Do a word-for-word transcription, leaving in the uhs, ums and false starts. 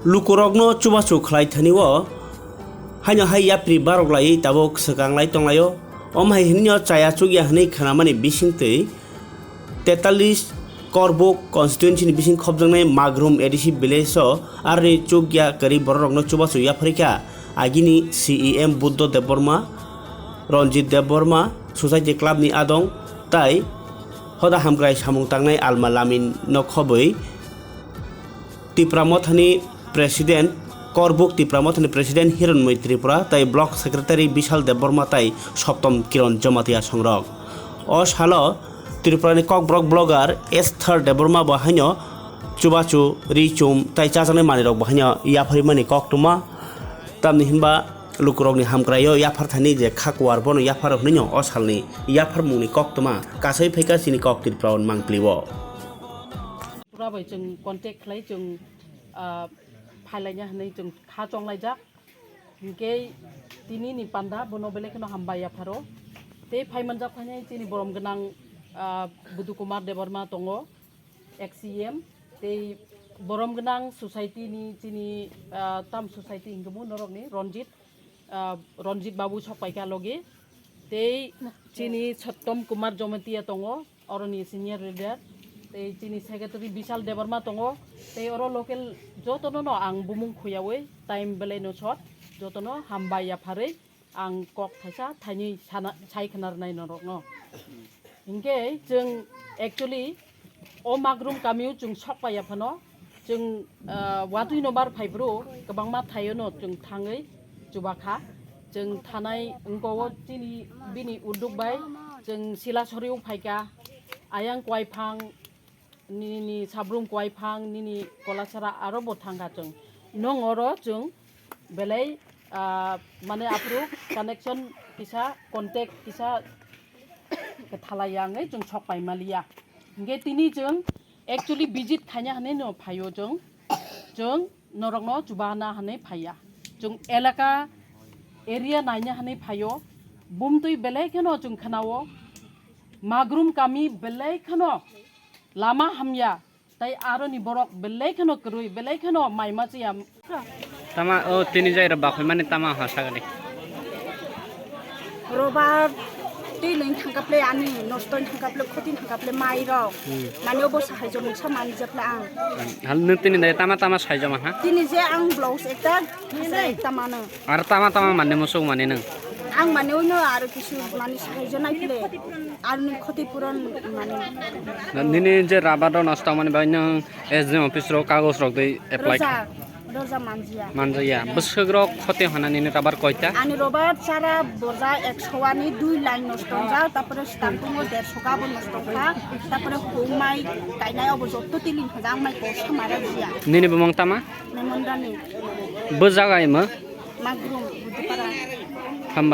Lukurokno chubachu khlai thani o haino hai yapri barok lai tabuk swkang lai tong lai o. Om hai hwnwi o chaya chukya hwnwi khnamani bisingtwi tetalis Korbuk constituency ni bising khopjaknai Magrum A D C village o aroni chukya kwrwi bororokno chubachu yapharwi kha agini C E M Buddho Debbarma, Ranjit Debbarma, Society Club ni adong tai hoda hamkrai samung tangnai Alma Lamin no khobwi Tipra Mothani President, Korbuk Tipra Mothani President Hironmoi Tripura tai Block Secretary Bishal Debbarma tai Soptom Kiron Jamatia songrok. O salo Tripurani Kokborok blogger Esther Debbarma bo haino chubachu, ri chum tai chajaknai manwirok bo haino yapharwi mani koktwma. Tamni hinba lukurokni hamkraio yaphar thani je kha kuar bono yaphar hwnwi no o salni yapharmungni koktwma kasai phaikha chini kok Tripura on mangpli o. Pura bai chwng contact khlai chwng, ah, phailaina hwnwi chwng kha chonglaijak. Hinkhe tini ni panda bono belai kheno hambai yapharo. Tei phaimanjak phainai chini borom gwnang, ah, Budu Kumar Debbarma tongo, ex C M. Tei borom gwnang society ni chini, ah, tam society hinkhe bo norokni Ranjit, ah, Ranjit Babu sok paikha logi. Tei chini Sottom Kumar Jomatia tongo, oroni senior leader. Tei chini secretary Bishal Debbarma tongo. Tei oro local jotono no ang bumung khuyawi time belai no short, jotono hambai yapharwi ang kok thaisa thainwi sana, sai khna rwnai norokno. Hinkhe chwng actually o Magrum kamio chwng sok paiya phano, chwng, ah, watwi no bar phai bro, kwbangma thaio no chwng thangwi chubakha. Chwng thanai wngko o chini bini uduk bai chwng Silasori o phaikha, ayang kwaiphang, nini Sabrum kwaiphang, nini Kolasara aro bo thangkha chwng. Nong oro chwng belai, ah, mane aphuru connection kisa, contact kisa kwthalai ya wngwi chwng sok pai maliya. Hinkhe tini chwng actually visit khaina hwnwi no phaio chwng. Chwng norokno chubana hwnwi phaiya. Chwng elaka area naina hwnwi phaio. Bumtwi belai kheno chwng khnao. Magrum kami belai kheno lama hamya. Tai aroni borok belai kheno kwrwi, belai kheno mai machiya. Tama o tini jai rok bakhoi mani tama ha sagani. Robar twi lwng thangkaple ani nosto thangkaple khoti thangkaple mai rok. Hmm. Mani obo sahai jomung sa mani jepla ang. Hal nung tini dai tama tama sai joma ha? Tini je ang blouse ekta, khasa ekta mano. Ar tama tama mani musuk mani nung? Ang mani uno aro kisu mani sahai jonai ple. Aroni khoti puron mani. Nini je rabar rok nosto mani bai nung S D M office rok kagoj rok dei apply. Roja, roja manjiya. Manjaya. Bwswk rok khoti hwnani nini rabar koita? Ani robar chara boja ekso ani dui line nosto wngjak, tarpore stampung o derso kha bo nosto kha, tarpore hung mai kainai obo jotto tini hwnjak mai kosa mara jiya. Nini bumung tama? Memondani. Bo jaga imo? Magrum, Budupara. Hambai.